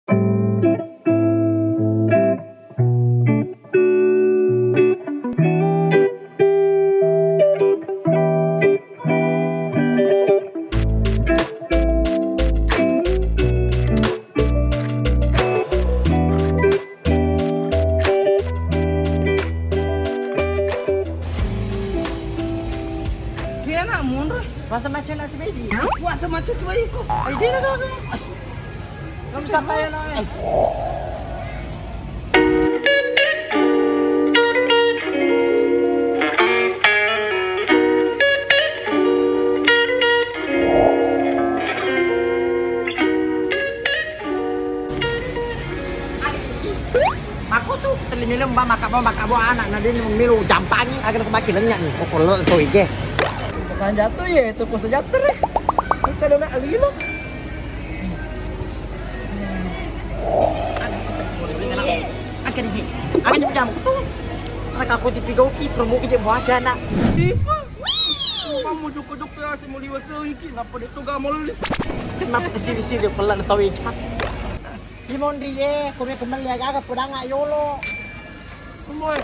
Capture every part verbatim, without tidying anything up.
Kena mundur. Masa macam nak sebedi? Wah, sama tu cuba iko. Ai, dia nak kau. Kamu siapa ya, nak? Makko tu telli mileng ba, maka bo, maka bo anak na, dia melo jampangi, agar ko maki lenya ni. Ko lo to ige. Bukan jatuh ya, itu ko sejahtera. Bukan nak lilo. Akan ni, akan ni jam tu. Anak aku tipi gauki, promo ki je buah aja nak. Tipe. Kamu joko-joko ya, si muli wasa iki, napa dia tu gamol ni? Kenapa kesini-sini pula tahu ikan? Di monri e, kome kemelli aga-aga podang yolo. Moe.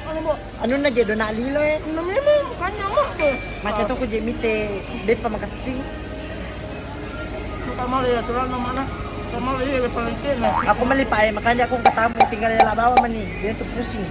Anu, Bo. Anunna je dona lilo e. Nah, memang makanya mak, Bo. Macam tu ku je mite, beppa makessing. Bukan malah ya, terang mana? Sama iya, beppa lagi nah. Aku meli pae, makanya aku katamu tinggal di bawah mani, dia tu pusing.